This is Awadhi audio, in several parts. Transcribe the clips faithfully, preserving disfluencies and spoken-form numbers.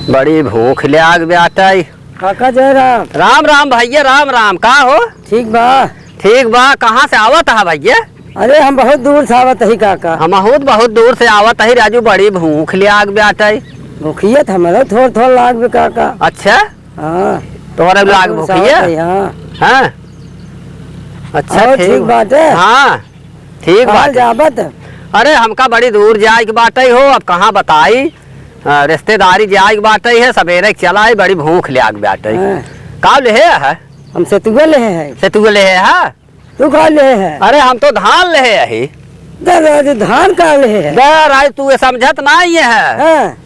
बड़ी भूख लाग बाटइ। काका जय राम। राम राम भइया, राम राम। का हो? ठीक बा। ठीक बा। कहाँ से आवत ह भइया? अरे हम बहुत दूर से आवत ही काका। हमहू त बहुत दूर से आवत ही राजू, बड़ी भूख लाग बाटइ। भूखिया त हमरो थोड़ थोड़ लाग बे काका। अच्छा? हाँ। तोहरे लाग बहुत दूर से भूखिया? आवत ही, हाँ। हाँ। अच्छा, और ठीक ठीक बा। बाटे? हाँ, ठीक कहाँ बाटे। जाबत? अरे हमका बड़ी दूर जाए के बाटे हो, अब कहाँ बताई? अ, रिश्तेदारी जाए के बाटे है, सबेरे के चला आई, बड़ी भूख लाग बाटे। हाँ। का लेहे है? हम सेतुआ लेहे है। सेतुआ लेहे है? तू का लेहे है? अरे हम तो धान लेहे है। दे राजू, धान का लेहे है? दे राजू, तू ये समझत नाहीं है। हाँ।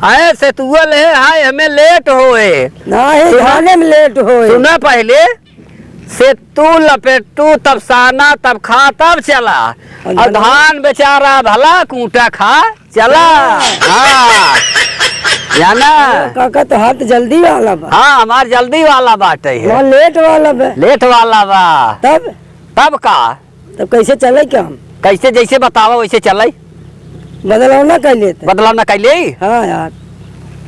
अरे सेतुआ लेहे है, हमें लेट होए। नाहीं, सुना? धाने में लेट होए। सुना पहिले, सेतू लपेटू, तब साना, तब खा, तब चला। और और धान धान बेचारा भला कूटा खा, चला। हाँ। हाँ। जाना। अरे काका, तोहार त जल्दी वाला बा। हाँ, हमार जल्दी वाला बाटे है। हमार लेट वाला बा। लेट वाला बा। तब? तब का? तब कैसे चले क्या हम? कैसे जैसे बतावा वैसे चले। बदलाव ना कर लेते। बदलाव ना कर ले? हाँ यार।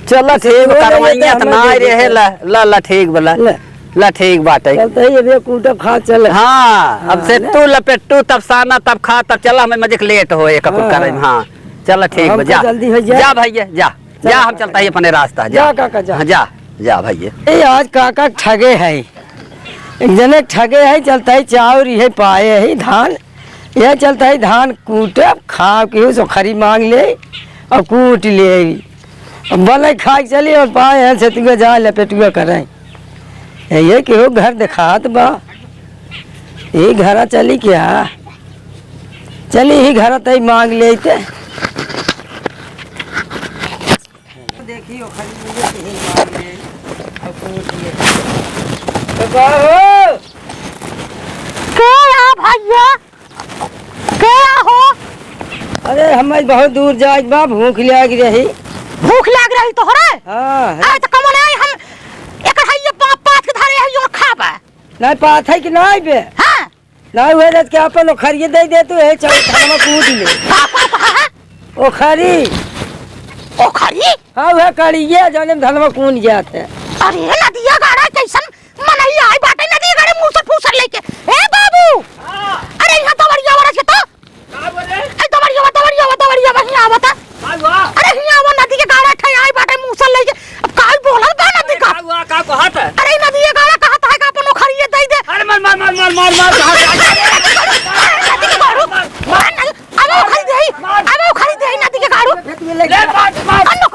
चला अच्छा, ठीक बा, वो ले करवाइया लेते, त हमें ना दे रहे, देते। ला, ला, ला, ठीक बा, ला। ले। ला, ठीक बाटे। चलते ही अभी कूटब खा चल। हाँ, अब हाँ, से ले। तू लपेटू, तब साना, तब खा, तब चला, हमें मजे के लेट हो, एक कुल हाँ, करे में, हाँ। हाँ। चला, ठीक बा, हमको जा। जल्दी हो जाए। जा भइया, जा। चल, जा, हम काका, चलता ही अपने रास्ता, जा। जा, काका, जा। हाँ, जा, जा भइया। ए, आज काका ठगे है। एक जने ठगे है, चलता ही चाउर इहे पाए है, धान। यह चलता ही धान कूटे, अब खाओ केहू से खरी मांग ले और कूट ले। अब बने खाए के चली और पाए हैं सेतुआ जा लपेटुआ करें। ये केहू घर देखात बा। ये घरा चली क्या? चली ही घरा तई मांग ले ते। देखी ओखरी मिले के ही मांग ले। तो का हो? के आ भइया? के आ हो? अरे, हमें बहुत दूर जाए के बा, भूख लाग रही। भूख लाग रही तोहरे? हाँ। अरे, तो कमन है, हम एकर है ये पा-, पाथ के धरे है और खाबा। नहीं, पाथ है कि नहीं बे? हाँ। नहीं हुए रत के अपन ओखरिये दे दे तू, यही चल, धनमा कूद ले। का, का, का है? ओखरी। ओखरी? हाँ, वह करिये, जौने में धनमा कून गया थे। अरे, नदिया गाड़ा कैसन मनई आई बाटे नदी गड़े मूसर फूसर लेके। ए बाबू! हाँ। अरे, यहाँ दवरिया वाला के तो। का बोले? ए, दवरिया वा, दवरिया वा, दवरिया वा, हियाँ आवा ता। का हुआ? अरे, हियाँ आवा, नदी के गाड़ा ठे आई बाटे मूसर लेके। अब काल बोलल बा नदी का। का हुआ? का कहत है? अरे, नदी के गाड़ा कहत है का अपन ओखरिये दे दे। अरे, मार, मार, मार, मार, मार, मार, कहाँ से आ गया? अरे, नदी के गाड़ू। मार, मार। अब ओखरी देही, अब ओखरी देही नदी के गाड़ू। ले, मार, मार। अन्नो,